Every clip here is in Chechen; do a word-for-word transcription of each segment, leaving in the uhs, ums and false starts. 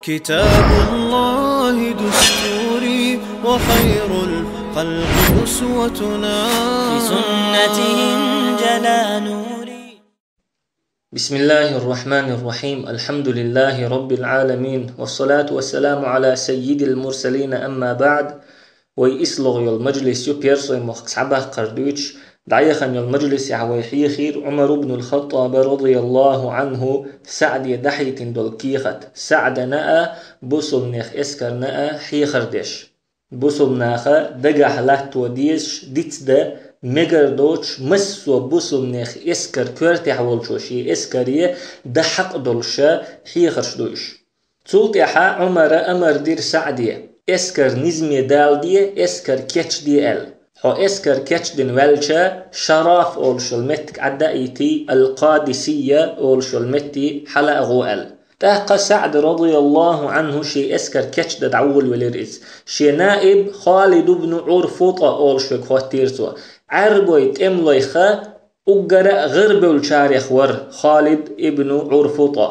كتاب الله دستوري وخير الخلق أسوتنا. بسنته انجلى نوري. بسم الله الرحمن الرحيم. الحمد لله رب العالمين. والصلاة والسلام على سيد المرسلين. أما بعد. Вай ислогӀа йола мажлис ю, Персой мохк схьабаккхар дуьйцуш, дӀаяхана йолу мажлисехь вай хьехийра Ӏумар ибн ал-ХаттӀаба, радияллаху Ӏанху, СаӀде дӀахьийтина долу кехат. СаӀдана а, бусулнех эскарна а хьехар деш. Бусулнаха дагахь латто дезаш, дицдан мегар доцуш, массо а бусулнех эскар коьртехь волчо шен эскаре дан хьакъ долуша хьехарш ду уьш. Цул тӀаьхьа Ӏумара амар дира СаӀде: «Эскар низаме даладе, эскар кечде», – аьлла. Хьо эскар кечдина ваьлча, Шараф олуш йолу меттиг Ӏаддаийтий, Ал-Къадисийя олуш йолу метте хьала а гӀо аьлла. ТӀаккха СаӀд, радияллаху Ӏанху, шен эскар кечдан дӀаволавелира иза. Шен наиб Халид ибн УрфутӀа олуш верг хӀоттийра цо. Ӏаьрбой тӀемалойх уггара а гӀарабевллачарех вара Халид ибн УрфутӀа.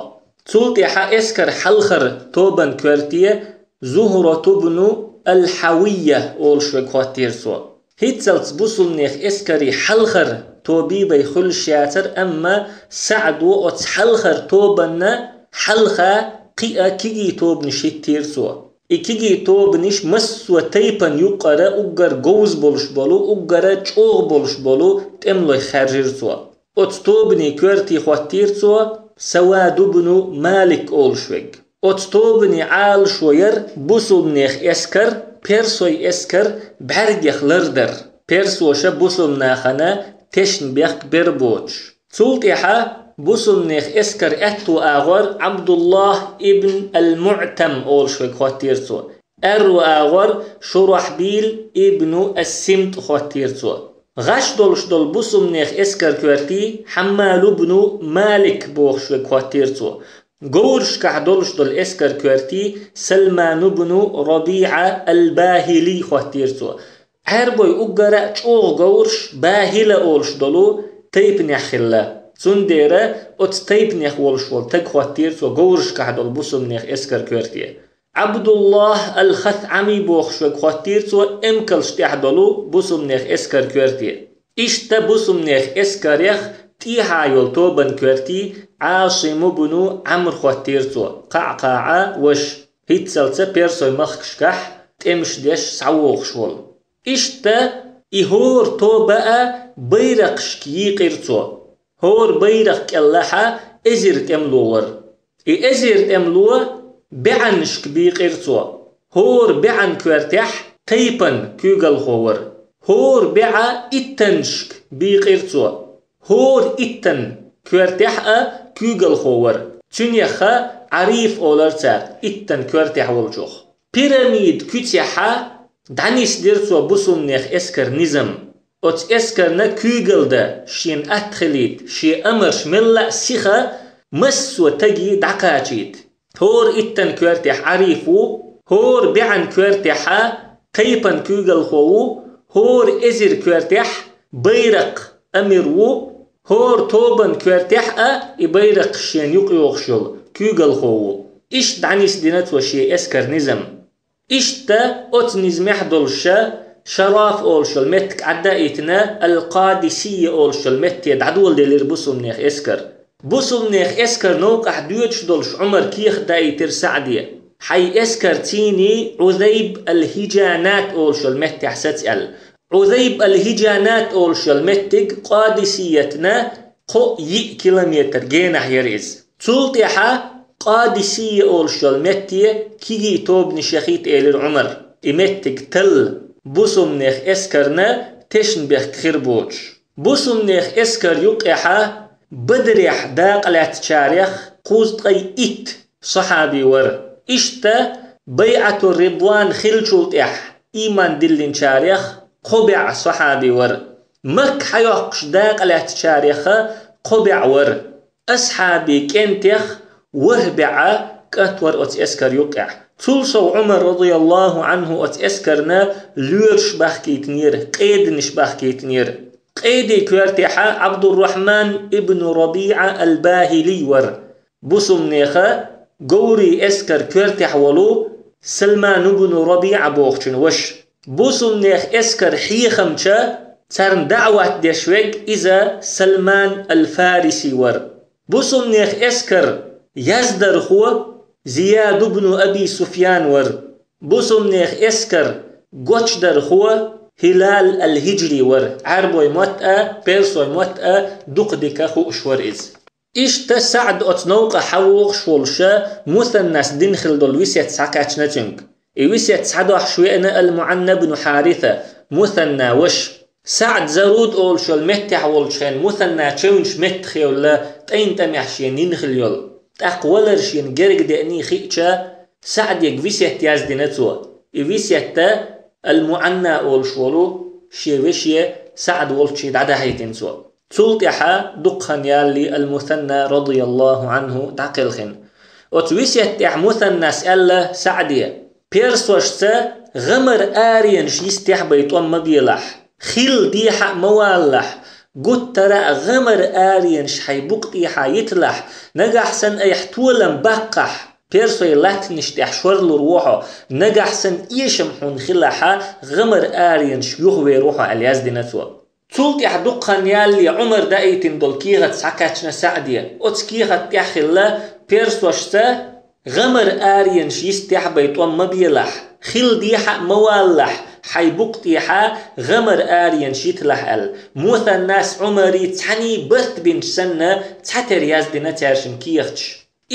Цул тӀаьхьа эскар хьалхара тобанан коьрте Зухрату бну Ал-Хьавийя олуш верг хӀоттийра цо. ХӀинццалц бусулнех эскарий хьалхара тобий вай хуьлуш яцара, амма СаӀдо оцу хьалхара тобанна хьалха кхин а кегий тобанаш хӀиттийра цо. И кегий тобанаш массо а тайпана юккъара уггар говза болуш болу, уггара чӀогӀа болуш болу тӀемалойх хаьржира цо. Оцу тобанийн коьрте хӀоттийра цо Савад ибн Малик олуш верг. Оцу тобанийн Ӏалашо яра бусулнех эскар, персой эскар бӀаьргех лардар, персоша бусулнахана тешнабехк бер боцуш. Цул тӀаьхьа бусулнех эскар аьтту агӀор Ӏабдуллахь ибн ал-МуӀтам олуш верг хӀоттийра цо. Аьрру агӀор Шурахьбил ибн ас-Симт хӀоттийра цо. ГӀаш долуш долу бусулнех эскар коьртий Хьаммал ибн Малик бохуш верг хӀоттийра цо. Говрашкахь долуш долу эскар коьртий Салман ибн РабиӀа ал-Бахили хӀоттийра цо. Ӏаьрбой уггара а чӀогӀа говраш Бахила олуш долу тайпанехь хилла. Цундела оцу тайпанех волуш волу таг хӀоттийра цо говрашкахь долу бусулнех эскар коьрте. Ӏабдуллахь ал-ХатӀами бохуш верг хӀоттийра цо эмкалш тӀехь долу бусулнех эскар коьрте. Иштта бусулнех эскарех тӀехьа йолу тобанан коьртий Ӏасим ибн Ӏамр хӀоттийра цо, КхаӀкхаӀа ваша, хӀинццалца персой махкашкахь тӀемаш деш схьавогӀуш волу. Иштта и хӀора тоба а байракхашка йийкъира цо. ХӀора байракх кӀелахьа эзар тӀемало вара. И эзар тӀемало бӀаьннашка бийкъира цо. ХӀора бӀаьнна коьртехь тайпан куьйгалхо вара. ХӀора бӀаь иттаннашка бийкъира цо. ХӀора иттан коьртехь а куьйгалхо вара. Цуьнеха Ӏариф олар цара иттан коьртехь волчух. Пирамида куьцехьа дӀанисдира цо бусулнех эскар низам. Оцу эскарна куьйгалла дан шена атта хилийта, шен амарш мелла а сиха массо а таги дӀакхачийта. ХӀора иттан коьртехь Ӏариф ву, хӀора бӀаьнна коьртехьа тайпан куьйгалхо ву, хӀора эзар коьртехь байракх амир ву, хӀора тобанан коьртехь а и байракх шена юкъайохуш йолу куьйгалхо ву. Иштта дӀанисдина цо шен эскар низам. Иштта оцу низамехь долуша Шараф олуш йолу меттиг Ӏаддаийтина, Ал-Къадисийя олуш йолу метте дӀадоладелира бусулнех эскар. Бусулнех эскар новкъахь доьдуш долуш Ӏумар кехат даийтира СаӀде: «Хьайн эскар цӀийний Ӏузайб ал-ХӀижанат олуш йолу меттехь саца», – аьлла. Ӏузайб ал-ХӀижанат олуш йолу меттиг Къадисиятна кхо йиъ километр генахь яра иза. Цул тӀаьхьа Къадисийя олуш йолу метте кегий тобанаш яхийта элира Ӏумар. И меттиг талла бусулнех эскарна тешнабехк хир боцуш. Бусулнех эскар юккъехьа Бадрехь дакъалаьцначарех кхузткъе итт сахьаби вара. Иштта БайӀатур-Ридван хиллачул тӀаьхьа ийман диллинчарех кхо бӀе сахьаби вара. Макка хьайоккхуш дакъалаьцначареха кхо бӀе вара. Асхьабий кӀентех ворхӀ бӀе кӀант вара оцу эскар юккъехь. Цул сов Ӏумар, радияллаху Ӏанху, оцу эскарна лоьраш бахкийтинера, къеданаш бахкийтинера. Къедий коьртехьа Ӏабдуррахьман ибн РабиӀа ал-Бахилий вара. Бусулнеха говрий эскар коьртехь волу Салман ибн РабиӀа бохучун ваша. Бусумнех эскар хьехамча царна даӀват деш вег иза Салман ал-Фариси вар. Бусумнех эскар яздархо Зияд ибн Аби Суфьян вар. Бусумнех эскар гочдархо Хилал ал-Хиджри вар. Ӏарбой мотт а, персой мотт а дукха дика хууш вар иза. Иштта СаӀд оцу новкъа хьавогӀуш волуша Мусаннас дина хилла долу весет схьакхаьчна цуьнга. И весет схьадохьуш веана ал-Муанна бну Хьариса, Мусанна ваша. СаӀд Заруд олуш йолу меттехь волчу хенна Мусанна чевнаш меттахъевлла тӀайн тӀамехь шен йина хилла йолу. ТӀаккха валар шена герга деаний хиъча, СаӀдега весет яздина цо. И весетта ал-Муанна олуш волу шен веше СаӀд волчу дӀадахьийтина цо. Цул тӀаьхьа дукха хан ялале ал-Мусанна радияллаху Ӏанху дӀакхелхина. Оцу весет тӀехь Мусаннас аьлла СаӀде: «Персошца гӀамар аренаш йистехь бай тӀом ма белахь, хилла дехьа а ма валалахь, гуттара а гӀамар аренаш хьайн букъа тӀехьа йиталахь, нагахь санна айхьа толам баккхахь, персой латтанаш тӀехь шорлур ву хьо, нагахь санна эшам хьуна хилахьа, гӀамар аренаш юхавер ву хьо», аьлла яздина цо. Цул тӀаьхьа дукха хан ялале Ӏумар даийтина долу кехат схьакхаьчна СаӀде. Оцу кехат тӀехь хилла: «Персошца гӀамар аренаш йистехь бай тӀом ма белахь, хилла дехьа а ма валалахь, хьайн букъа тӀехьа гӀамар аренаш йиталахь», аьлла. Мусаннас Ӏумари цхьаьний барт бинчу санна цхьатерра яздина цаьршинна кехаташ.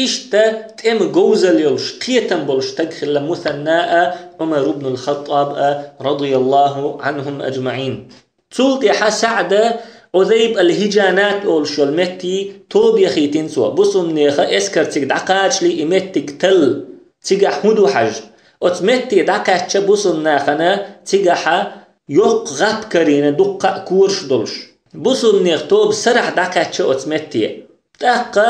Иштта тӀеман говзалла йолуш, кхетам болуш стаг хилла Мусанна а, Ӏумар ибн ал-Хаттаб а, радияллаху Ӏанхум аджмаӀин. Цул тӀаьхьа СаӀда Ӏузайб ал-Хиджанат олуш йолу метте тоба яхийтина цо. Бусумнеха эскар цига дӀакхачале и меттиг талла, цигахь хӀун ду хьажа. Оцу метте дӀакхаьчча бусумнахана цигахьа йоккха гӀап карийна дуккха а кораш долуш. Бусумнех тоба сарахь дӀакхаьчча оцу метте. ТӀаккха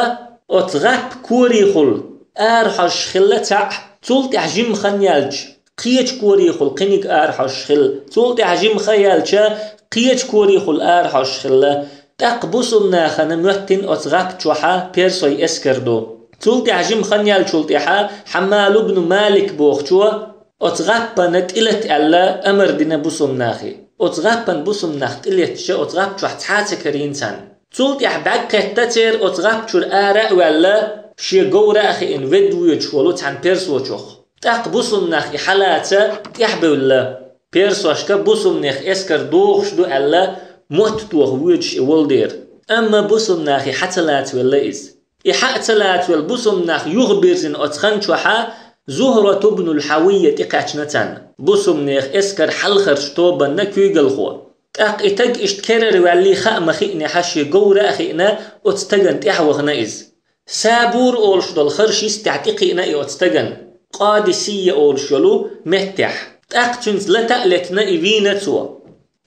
оцу гӀап корехула арахьожуш хилла цхьаъ, цул тӀаьхьа жимма хан яьлча, кхечу корехула кхиниг арахьожуш хилла, цул тӀаьхьа жимма хан яьлча, кхечу корехула арахьожуш хилла. ТӀаккха бусумнахана моьттина оцу гӀап чохьа персой эскар ду. Цул тӀаьхьа жимма хан яьллачул тӀаьхьа Хьаммал ибн Малик бохучо оцу гӀаппана тӀелата аьлла амар дина бусумнахе. Оцу гӀаппана бусумнах тӀелетча, оцу гӀап чохь цхьа а ца карийна царна. Цул тӀаьхьа бӀаьрг кхетта церан оцу гӀап чуьра ара а ваьлла, шен говра а хиъна ведда воьдуш волу цхьана персочух. ТӀаккха бусумнах и хьалаца тӀаьхьабевлла. Персошка бусумнех эскар дохуш ду аьлла, мотт тоха воьдуш и волу дера. Амма бусумнахе хьа ца лацавелла иза. И хьа а ца лацавелла бусумнах юхабирзина оцу хан чохьа Зухрат ибн ал-Хьавийя тӀекхаьчна царна. Бусумнех эскар хьалхарчу тобанна куьйгалхо. ТӀаккха и таг иштта керара ваьллий хаа ма хиънехьа шен говра а хиъна, оцу тагана тӀаьхьавахана иза. Сабур олуш долу харш йистехь тӀекхиъна и оцу тагана, Къадисийя олуш йолу меттехь. ТӀаккха цуьнца лата а летина и вийна цо.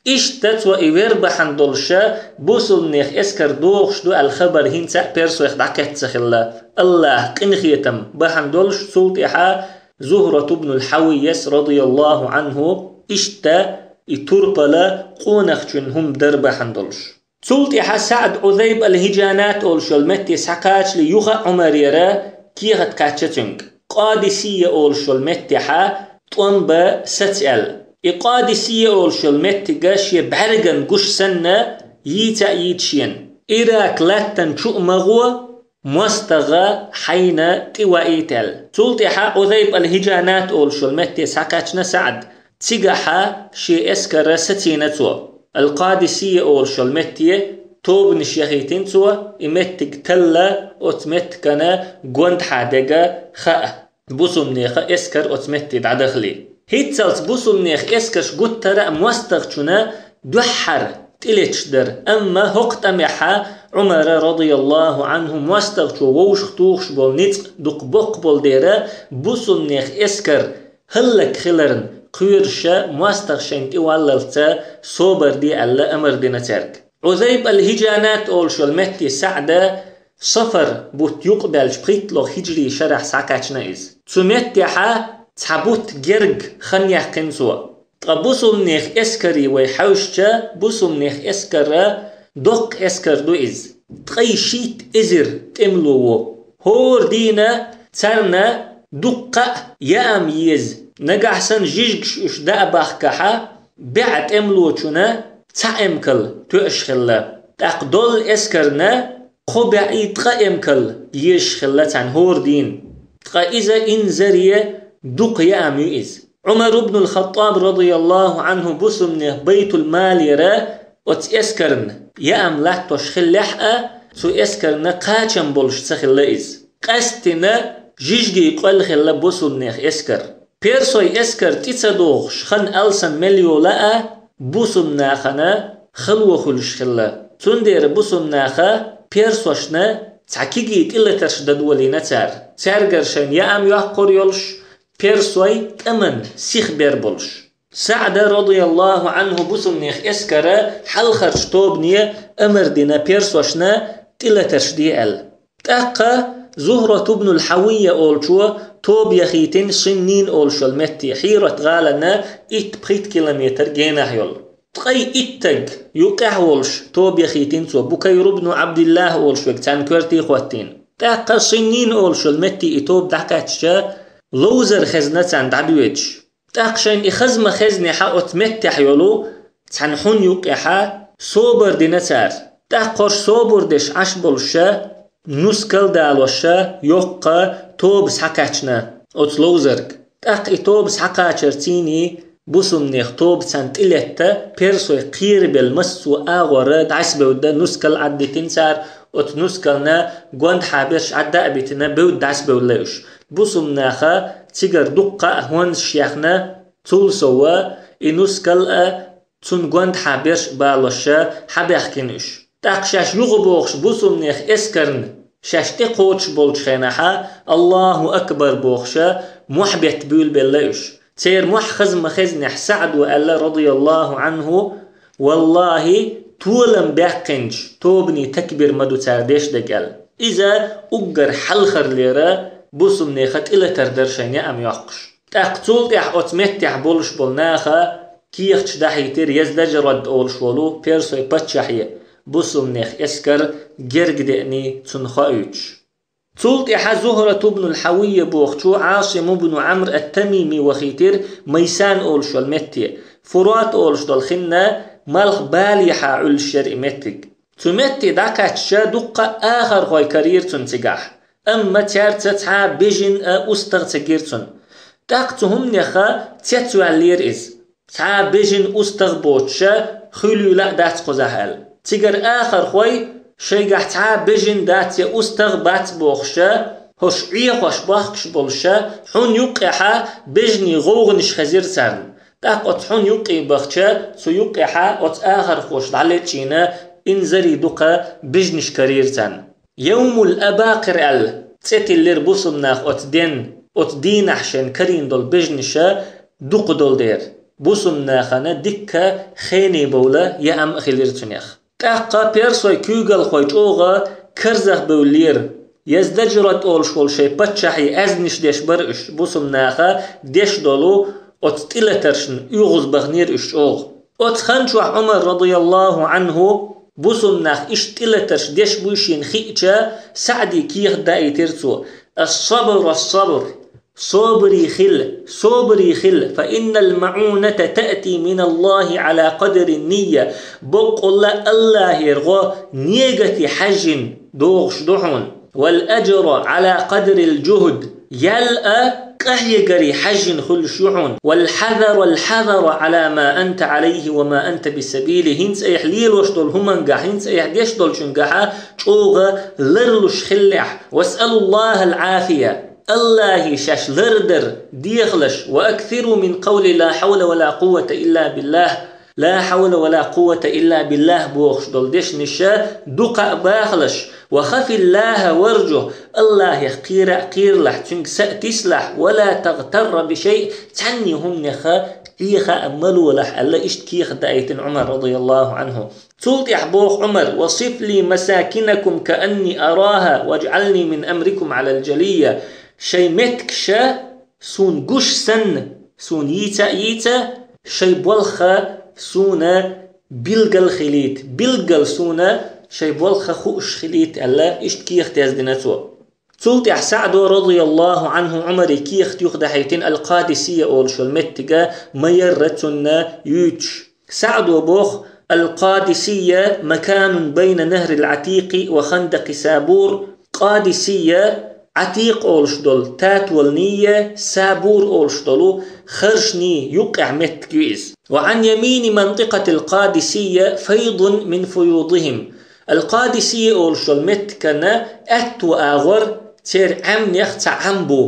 Иштта цо и вер бахьана долуша бусулнех эскар дохуш ду аьлла хабар хӀинца а персойх дӀакхетта ца хилла. АллахӀа къинхетам бахьана долуш цул тӀаьхьа Зухрат ибн ал-Хьавийяс, радияллаху Ӏанху, иштта и турпала къонахчун хӀума дар бахьана долуш. Цул тӀаьхьа СаӀд Ӏузайб ал-ХӀижанат олуш йолу метте схьакхачале юха а Ӏумарера кехат кхаьчча цуьнга, Къадисийя олуш йолу меттехьа тӀом бан саца аьлла. И Къадисийя олуш йолу меттига шен бӀаьрган гуш санна йийца а йийца шена. Ирак латтан чу а ма гӀо, мостагӀа хьайна тӀе ваийта аьлла. Цул тӀаьхьа Ӏузайб ал-ХӀижанат олуш йолу метте схьакхаьчна СаӀд. Цигахьа шен эскара сацийна цо. Ал-Къадисийя олуш йолу метте тобанаш яхийтина цо, и меттиг талла оцу меттигана гондахьа дега хаа, бусулнеха эскар оцу метте дӀадахале. ХӀинццалц бусулнех эскарш гуттара а мостагӀчунна дуьххьара тӀелеташ дара, амма хӀокху тӀамехьа Ӏумара, радияллаху Ӏанху, мостагӀчо вовшах тухуш болу ницкъ дукха боккха болу дера, бусулнех эскар хӀаллакьхиларна кхоьруша мостагӀа шайна тӀе валлалца собар де аьлла амар дина цаьрга. Ӏузайб ал-ХӀижанат олуш йолу метте СаӀда Сафар бутт юкъабаьлча пхийтталгӀа хӀиджрий шарахь схьакхаьчна иза. Цу меттехьа цхьа бутт герга хан яьккхина цо. Ткъа бусулнех эскаре вай хьаьвсича, бусулнех эскара доккха эскар ду иза. Ткъе шийтта эзар тӀемало ву. ХӀора дийна Царна дуккха а яам еза, нагахь санна жижигаш уьш дӀа а бахкахьа, бӀаь тӀемалочунна цхьа эмкал тоьаш хилла. ТӀаккха доллу эскарна кхо бӀаьи ткъа эмкал езаш хилла царна хӀора дийнахь. Ткъа иза инзаре дукха яам ю иза. Ӏумар ибн ал-ХаттӀаб, радияллаху Ӏанху, бусулбанех байтул-малера оцу эскарна яам латтош хиллехь а, цу эскарна кхачам болуш ца хилла иза. Къаьсттина жижигий къоьлла хилла бусулбанех эскар. Персой эскар тӀе ца догӀуш, хан алсам мел йолу а, бусулбанехана хало хуьлуш хилла. Цундела бусулбанаха персошна цхьа кегий тӀелатарш дан долийна цара. Цаьргара шайна яам йоккхур йолуш, персой тӀаман сих бер болуш. СаӀда, радияллаху Ӏанху, бусулбанех эскара хьалхарчу тобане амар дина персошна тӀелатарш де аьлла. ТӀаккха Зухрат ибн ал-Хьавийя олучо тоба яхийтина Синнин олуш йолу метте, Хьират-гӀалина итт-пхийтта километр генахь йолу. Ткъе итт стаг юккъехь а волуш тоба яхийтина цо, Букайр ибн Ӏабдиллах олуш верг царна коьрте хӀоттийна. ТӀаккха Синнин олуш йолу метте и тоба дӀакхаьчча, ловзар хезна царна дӀадоьдуш. ТӀаккха шайна и хаза ма хезнехь оцу меттехь йолу цхьана хьун юккъехь собар дина цара. ТӀаккха хӀорш собар деш Ӏаш болуша, нускал а далоша, йоккха тоба схьакхаьчна оцу ловзарга. ТӀаккха и тоба схьакхачарций бусулбанех тоба царна тӀелетта, персой кхерабелла массо а агӀор дӀасабевдда, нускал Ӏаддитина цара, оцу нускална гондахьа берш Ӏадда а битина, бевдда дӀасабевлла уьш. Бусулбанаха цигара дуккха а хӀонсаш яьхна, цул сова и нускал а, цунна гондахьа берш а балоша хьабаьхкина уьш. ТӀаккха шаьш юхабохуш бусулбанех эскарна шаьш тӀекхочуш болчу хенахьа, «Аллаху акбар» бохуша, мохь бетта буьйлабелла уьш. Церан мохь хаза ма хезнехь, СаӀдо аьлла, радияллаху Ӏанху: «Валлахи, толам баьккхинчу тобанийн такбир ма ду цара деш дерг», – аьлла. Иза уггар хьалхарлера бусулбанеха тӀелатар дара шайна яам йоккхуш. ТӀаккха цул тӀаьхьа оцу меттехь болуш болу наха кехаташ дахьийтира Яздажрад олуш волу персой паччахье, бусулбанех эскар герга деаний цунна хоуьйтуш. Цул тӀаьхьа Зухрат ибн ал-Хьавийя бохучу Ӏасим ибн Ӏамр ат-Тамими вахийтира Майсан олуш йолу метте, Фурат олуш долу хинна малх балехьа Ӏуьллуш яра и меттиг. Цу метте дӀакхаьчча, дуккха а ахархой карийра цунна цигахь, амма цаьрца цхьа а бежан а, устагӀ а ца гира цунна. ТӀаккха цу хӀуманеха цецваьллера иза. Цхьа а бежан, устагӀ боцуша, хуьлийла а дац кхузахь аьлла. Цигара ахархой, шайгахь цхьа а бежан дац я устагӀ бац бохуша, хӀорш Ӏехош бахкаш болуша, хьун юккъехьа бежанийн гӀовгӀанаш хезира царна. ТӀаккха оцу хьун юккъе бахча, цу юккъехьа оцу ахархоша дӀалечкъийна инзаре дукха бежанаш карийра царна. Йовмул-Абакъир аьлла цӀе тиллира бусулбанах оцу ден, оцу дийнахь шайна карийна долу бежанаша дукха долу дера. Бусулбанахана дикка хене бовла яам а хилира цунех. ТӀаккха персой куьйгалхой чӀогӀа карзахбевллера. Яздажрад олуш волу шайн паччахье аьзнаш деш бара уьш, бусулбанаха деш долу оцу тӀелатаршна оьгӀаз бахнера уьш чӀогӀа. Оцу хан чохь Ӏумар, радияллаху Ӏанху, бусулбанах иштта тӀелатарш деш буй шена хиъча, СаӀди кехат даийтира цо: «Ас-сабр, ас-сабр! Собаре хила, собаре хила! Фа иннал маӀуната таъти миналлахи Ӏала къадри нийя. Боккъалла Аллахьера гӀо негате хьаьжжина догӀуш ду хьуна. Вал аджра Ӏала къадрил жухд. Ял а къахьегаре хьаьжжина хуьлуш ю хьуна. Вал хьазар, ал хьазар Ӏала ма анта Ӏалайхи ва ма анта бисабили. ХӀинца айхьа лелош долу хӀуманга, хӀинца айхьа деш долчунгахьа чӀогӀа ларлуш хиллехь. Васъалуллахал Ӏафия. Аллахье шаьш лардар дехалаш. Ва аксиру мин къавли ла хьавла ва ла къуввата илла биллах». «Ла хьавла ва ла къуввата илла биллах» бохуш долу дешнаша дукха а бахалаш, «ва хафиллаха варжу», Аллахьех кхера а кхералахь, цуьнга са а тислахь, «ва ла тагътарра би шайъ», цхьанне хӀуманеха Ӏеха а ма лолахь, аьлла, иштта кехат даийтина Ӏумар, радияллаху Ӏанху. Цул тӀаьхьа боху Ӏумар: «Ва сиф ли масакинакум каанни араха, важӀални мин амрикум Ӏалал жалийя». Шайн меттигаш суна гуш санна, суна йийца а йийца, шайн болх суна билгал хилийта, билггал суна шайн болх хууш хилийта, аьлла, иштта кехат яздина цо. Цул тӀаьхьа СаӀдо, رضي الله عنه, Ӏумаре кехат юхадахьийтина Аль-Къадисийя олуш йолу меттига ма-ярра цунна юьйцуш. СаӀдо боху: «القادسية مكان بين نهر العتيق وخندق سابور». Къадисийя Ӏатикъ олуш долу татолний, Сабур олуш долу харшний юккъехь меттиг ю иза. «وعن يمين منطقة القادسية فيض من فيوضهم». Аль-Къадисийя олуш йолу меттигана аьтту агӀор церан Ӏемнех цхьа Ӏам бу.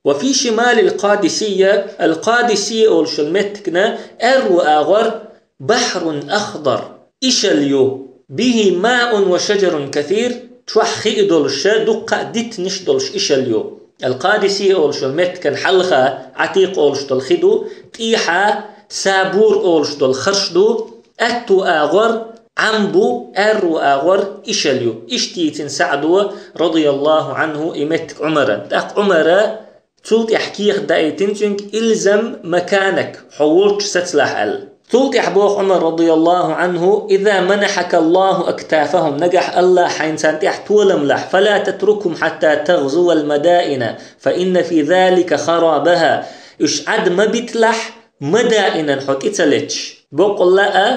«وفي شمال القادسية», Аль-Къадисийя олуш йолу меттигана аьрру агӀор «بحر أخضر», ишал ю, «به ماء وشجر كثير», чохь хи а долуш, дуккха а дитанаш долуш ишал ю. Аль-Къадисийя олуш йолу меттигана хьалха Ӏатикъ олуш долу хи ду, тӀехьа Сабур олуш долу харш ду, аьтту агӀор Ӏам бу, аьрру агӀор ишал ю. Иштта дийцина СаӀдо, رضي الله عنه, и меттиг Ӏумаран. ТӀаккха Ӏумара цул тӀаьхьа кехат даийтина цуьнга: «الزم مكانك», хьо волчу сацалахь аьлла. Цул тӀаьхьа боху Ӏумар, رضي الله عنه: «إذا منحك الله أكتافهم», нагахь АллахӀа хьайна царна тӀехь толам лахь, «فلا تتركهم حتى تغزو المدائن، فإن في ذلك خرابها». Уьш Ӏад ма биталахь, Мадаинан хьо тӀе ца леташ. Боккъалла а,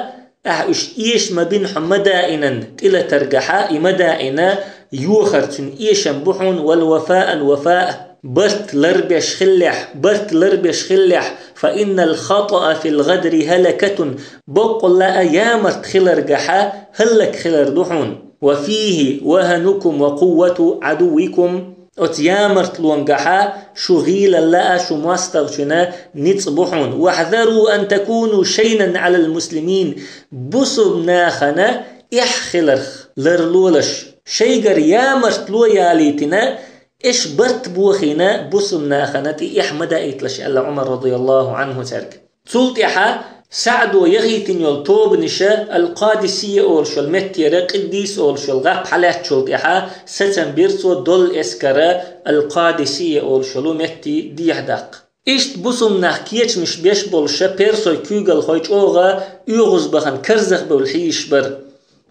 ахьа уьш эша ма бина хьо Мадаинан тӀелатаргахьа, и Мадаина йохар цуьнан эшам бу хьуна, «والوفاء الوفاء», барт ларбеш хиллехь, барт ларбеш хиллехь, «فإن الخطأ في الغدر هلكة», боккъалла а ямарт хиларгахьа хӀаллак хилар ду хьуна. «وفيه وهنكم وقوة عدوكم». Оцу ямартлонгахьа шу гӀийлалла а, шу мостагӀчуьнан ницкъ бу хьуна. «واحذروا أن تكونوا شينا على المسلمين». Бусулба нахана эхь хиларх ларлолаш. Шайгара ямартло ялийтина, эш барт бохийна, бусулба нахана тӀе эхь ма даийталаш, аьлла Ӏумар, رضي الله عنه, цаьрга. Цул тӀаьхьа СаӀдо яхийтина йолу тобанаша Аль-Къадисийя олуш йолу меттера, Къиддис олуш йолу гӀап хьалаьцначул тӀаьхьа сацам бира цо долу эскара Аль-Къадисийя олуш йолу метте дехьадаккха. Иштта бусулба нах кечамаш беш болуша персой куьйгалхой чӀогӀа оьгӀазбахана карзахбевлла хьийзаш бара.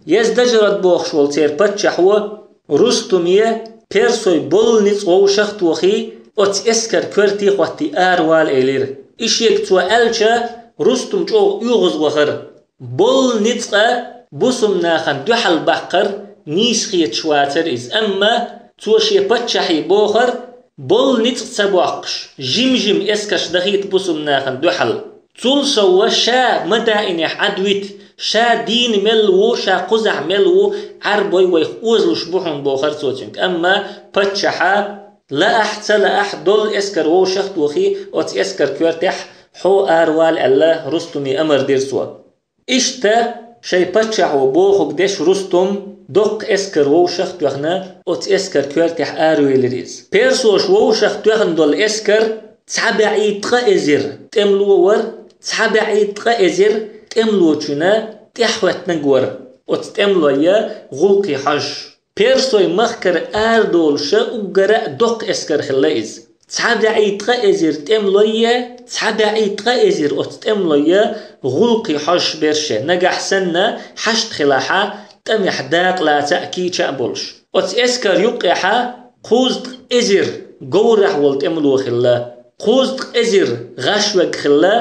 Ездажрад бохуш волу церан паччахьо Рустуме персой болу ницкъ вовшах а тохий, оцу эскар коьрте а хӀоттий аравала элира. И шега цо аьлча, Рустум чӀогӀа оьгӀазвахара. Болу ницкъа бусулба нахана дуьхьал баккхар нийса хеташ вацара иза, амма цо шен паччахье бохура, болу ницкъ ца боккхуш, жим-жим эскарш дахийта бусулба нахана дуьхьал. Цул сов ша Мадаинехь Ӏад вита, ша дийна мел ву, ша кхузахь мел ву, Ӏарбой вайх озалуш бу хьуна, бохура цо цуьнга. Амма паччахьа, лаахь, ца лаахь, долу эскар вовшах а тохий, оцу эскар коьртехь хьо аравала аьлла, Рустуме амар дира цо. Иштта шайн паччахьо бохург деш Рустум доккха эскар вовшах а тоьхна, оцу эскар коьртехь аравелира иза. Персоша вовшах а тоьхна долу эскар цхьа бӀе ткъа эзар тӀемало вара, цхьа бӀе ткъа эзар тӀемалочунна тӀаьхьахӀоьттинарг вара оцу тӀемалойн гӀуллакхе хьожуш. Персой махкара арадолуша уггара а доккха эскар хилла иза. Цхьа бӀе ткъа эзар тӀемалойн, цхьа бӀе ткъа эзар оцу тӀемалойн гӀуллакхе хьожуш бара шаьш. Нагахь санна хьашт хилахьа, тӀамехь дакъа лаца а, кийча а болуш. Оцу эскар юккъехьа кхузткъа эзар говрахь волу тӀемало хилла, кхузткъа эзар гӀаш верг хилла,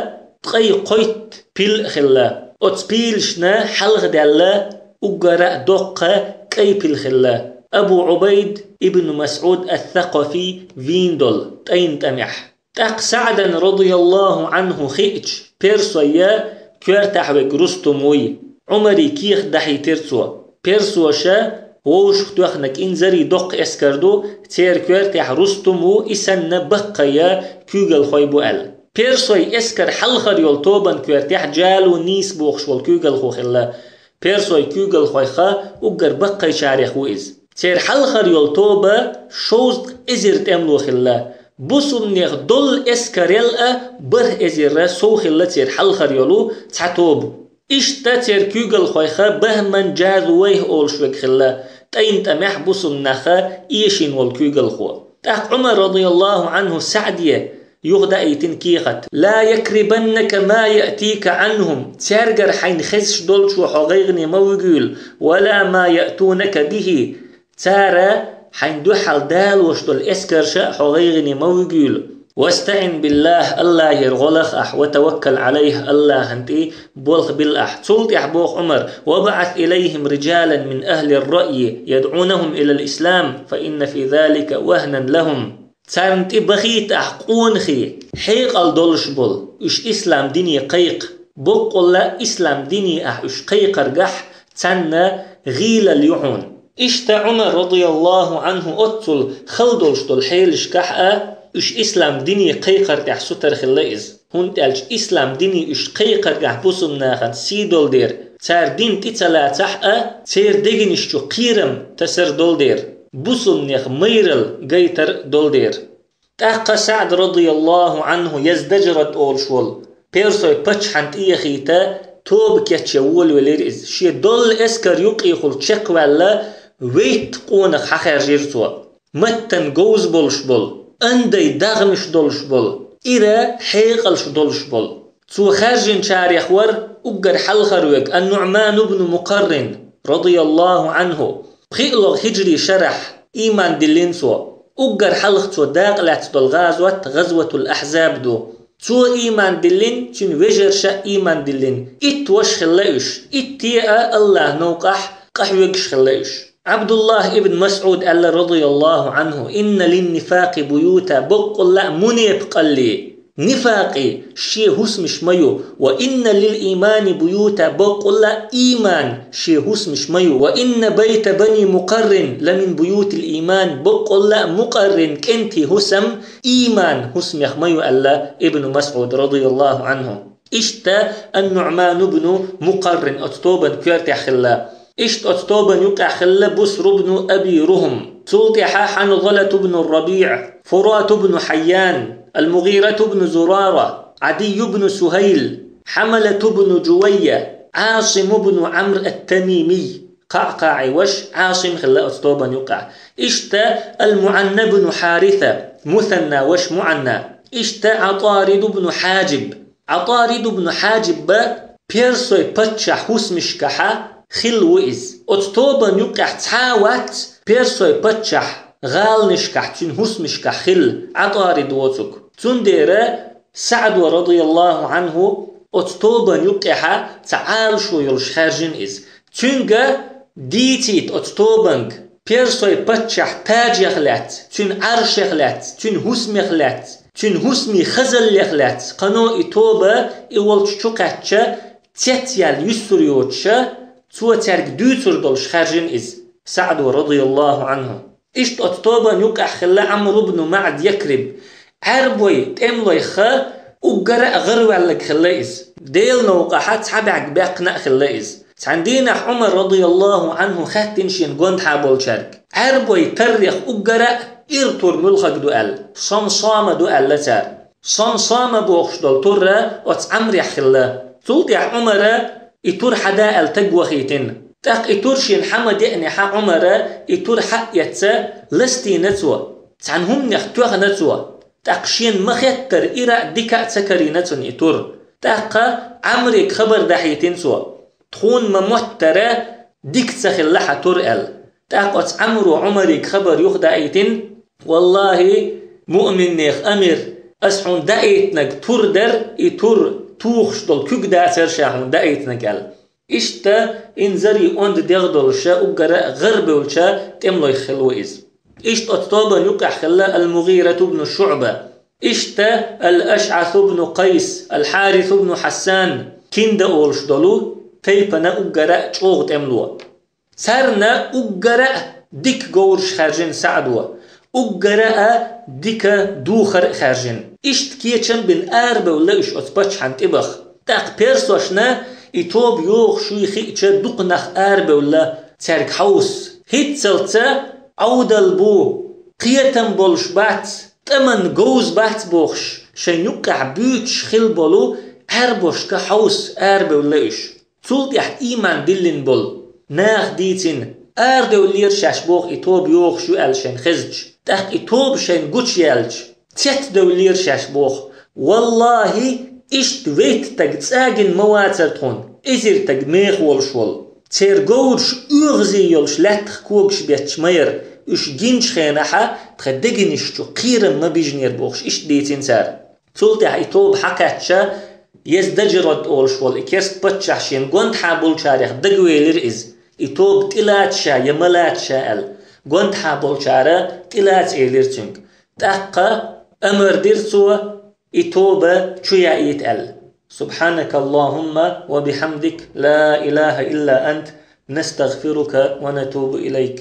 ткъе кхойтта пил а хилла. Оцу пилашна хьалхадаьлла уггара а доккха кӀай пил хилла. Абу Ӏубайд ибн МасӀуд ас-Сакъафи вийна долу тӀайн тӀамехь. ТӀаккха СаӀдан, радияллаху Ӏанху, хиъча, персойн коьртахь верг Рустум вуй, Ӏумаре кехат дахьийтира цо. Персоша вовшах тоьхна кӀинзарий доккха эскар ду, церан коьртехь Рустум ву, и санна баккхий куьйгалхой бу аьлла. Персойн эскар хьалхара йолу тобанан коьртехь Джалунис бохуш волу куьйгалхо хилла. Персойн куьйгалхойх уггар баккхийчарех ву иза. Церан хьалхара йолу тоба шовзткъа эзар тӀемало хилла. Бусулбанех долу эскарел а бархӀ эзарра сов хилла церан хьалхара йолу цхьа тоба. Иштта церан куьйгалхойх Бахман Джазувайх олуш верг хилла, тӀайн тӀамехь бусулба нах эшийна волу куьйгалхо. ТӀаккха Ӏумара, радияллаху Ӏанху, СаӀде юхадаийтина кехат: «لا يكربنك ما يأتيك عنهم», цаьргара хьайна хезаш долчо хьо гӀайгӀане ма вуьгийла, «ولا ما يأتونك به», цара хьайн дуьхьал далош долу эскарша а хьо гӀайгӀане ма вуьгийла. «واستعن بالله», Аллахьера гӀо лаха ахь, «وتوكل عليه», Аллахьан тӀе болх билла ахь. Цул тӀаьхьа боху Ӏумара: «وابعث إليهم رجالا من أهل الرأي يدعونهم إلى الإسلام، فإن في ذلك وهنا لهم». Царна тӀе бахийта ахь къонахий, хьекъал долуш болу, уьш ислам дине кхайкха. Боккъалла а ислам дине ахь уьш кхайкхаргахь, царна гӀийлалла ю хьуна. Иштта Ӏумар, радияллаху Ӏанху, оццул хала долуш долу хьелашкахь а, уьш ислам дине кхайкхар тӀехь сутара хилла иза. ХӀунда аьлча ислам дине уьш кхайкхаргахь бусулба нахана сий долу дера, цара дин тӀе ца лацахь а, церан дегнаш чу кхерам тасар долу дера, бусулбанех майралла гайтар долу дера. ТӀаккха СаӀд, радияллаху Ӏанху, Яздажрад олуш волу, персой паччахьан тӀе яхийта, тоба кечъян волавелира иза. Шен доллу эскар юккъехула чекхваьлла, вейтта къонах хьахаьржира цо. Маттан говза болуш болу, андай дагӀмаш долуш болу, ира хьекъалш долуш болу. Цо хаьржинчарех вара уггар хьалхара верг ан-НуӀман ибн Мукъаррин, радияллаху Ӏанху. ПхиълагӀа хиджри шарахь ийман диллина цо. Уггар хьалха цо дакъа лаьцна долу гӀазот ГӀазватул Ахьзаб ду. Цо ийман диллина, цуьнан вежарша а ийман диллина. Итт ваша хилла уьш. Итте а Аллахьан новкъахь къахьоьгуш хилла уьш. Ӏабдуллахь ибн МасӀуд аьлла, радияллаху Ӏанху: «إن للنفاق بيوتا», боккъалла а мунепакъалле, нифакъе шен хӀусамаш ма ю, «وإن للإيمان بيوتا», боккъалла а ийман шен хӀусамаш ма ю, «وإن بيت بني مقرن لمن بيوت الإيمان», боккъалла а Мукъаррин кӀентий хӀусам ийман хӀусамех ма ю, аьлла Ибн МасӀуд, радияллаху Ӏанху. Иштта ан-НуӀман ибн Мукъаррин оцу тобан коьртехь хилла. Иштта оцу тобан юкъехь хилла Буср ибн Аби Рухм. Цул тӀаьхьа Хьанзалат ибн РабиӀ, Фурат ибн Хьайян, ал-МугӀират ибн Зурара, Ӏадий ибн Сухайл, Хьамалат ибн Джувайя, Ӏасим ибн Ӏамр ат-Тамимий, КъаӀкъаӀи ваша Ӏасим хилла оцу тобан юкъехь. Иштта ал-МуӀанна ибн Хьариса, Мусанна ваша МуӀанна. Иштта Ӏатарид ибн Хьаджиб, Ӏатарид ибн Хьаджиб а персой паччахьан хӀусамашкахьа хилла ву иза. Оцу тобан юкъехь цхьа а вац персой паччахьан гӀаланашкахь, цуьнан хӀусамашкахь хилла Ӏатарид воцург. Цундела СаӀдо, радияллаху Ӏанху, оцу тобан юкъехьа цхьа Ӏалашо йолуш хаьржина иза. Цуьнга дийцийта оцу тобанга, персой паччахьан тажех лаьцна, цуьнан Ӏаршех лаьцна, цуьнан хӀусамех лаьцна, цуьнан хӀусамийн хазаллех лаьцна, кхано и тоба и волчу чу кхаьчча, цецъяьлла юьсур йоцуша, цо цаьрга дуьйцур долуш хаьржина иза, СаӀдо, радияллаху Ӏанху. Иштта оцу тобан юкъехь хилла Ӏамр ибн МаӀд Якриб. Ӏаьрбой тӀемалойх уггара а гӀараваьлларг хилла иза. Делан новкъахьа цхьа бӀаьрг баьккхина а хилла иза. Цхьана дийнахь Ӏумар, радияллаху Ӏанху, хаьттина шена гондахьа болчаьрга: «Ӏаьрбой таррех уггара а ира тур муьлхарг ду?» – аьлла. «Самсама ду», – аьлла цара. Самсама бохуш долу тур оцу Ӏамрехь хилла. Цул тӀаьхьа Ӏумара и тур хьада аьлла таг вахийтина. ТӀаккха и тур шена хьа ма деънехьа, Ӏумара и тур хьа а эцна, ластийна цо, цхьана хӀуманех тоьхна цо. ТӀаккха шена ма-хеттара ира а, дика а ца карийна цунна и тур. ТӀаккха Ӏамрига хабар дахьийтина цо: «Тхуна ма-моттара дика ца хилла хьан тур», – аьлла. ТӀаккха оцу Ӏамро Ӏумарига хабар юхадаийтина: «Валлахьи, муъминнех амир, ас хьуна даийтинарг тур дара, и тур тухуш долу куьг дацара ша хьуна даийтинарг», – аьлла. Иштта инзаре онда дегӀ долуша уггара а гӀарабевлча тӀемалойх хилла ву иза. Иштта оцу тобан юкъехь хилла ал-МугӀират ибн ШуӀба. Иштта ал-АшӀас ибн Къайс, ал-Хьарис ибн Хьассан, Кинда олуш долу тайпана уггара а чӀогӀа тӀемало. Царна уггара а дика говраш хаьржина СаӀдо, уггара а дика духар а хаьржина. Иштта кечам бина арабевлла уьш оцу паччахьан тӀебаха. ТӀаккха персошна и тоба йохуш юй хиъча дукха нах арабевлла цаьрга хьовса. ХӀинццалца Ӏовдал бу, кхетам болуш бац, тӀаман говза бац бохуш, шайн юккъехь буьйцуш хилла болу Ӏаьрбошка хьовса арабевлла уьш. Цул тӀаьхьа ийман диллина болу наха дийцина, арадевллера шаьш боху и тоба йохуш ю аьлла шайна хезча. ТӀаккха и тоба шайна гучуяьлча, цецдевллера шаьш боху. Валлахьи, иштта вейтта таг цӀагина ма вацара тхуна, эзар таг меха волуш волу. Церан говраш оьгӀазе йолуш лаьттах когаш бетташ ма яра, Уьш гинчу хенахьа тхан дегнаш чу кхерам ма бижинера бохуш, иштта дийцина цара. Цул тӀаьхьа и тоба хьакхаьчча, Ездаджирод олуш волу и керста паччахь шена гонаха болчарех дагавелира иза. И тоба тӀелаца ша я ма лаца ша аьлла, гонаха болчара тӀелаца элира цуьнга. ТӀаккха амар дира цо и тоба чу яийта аьлла. سبحانك اللهم وبحمدك، لا إله إلا أنت، نستغفرك ونتوب إليك.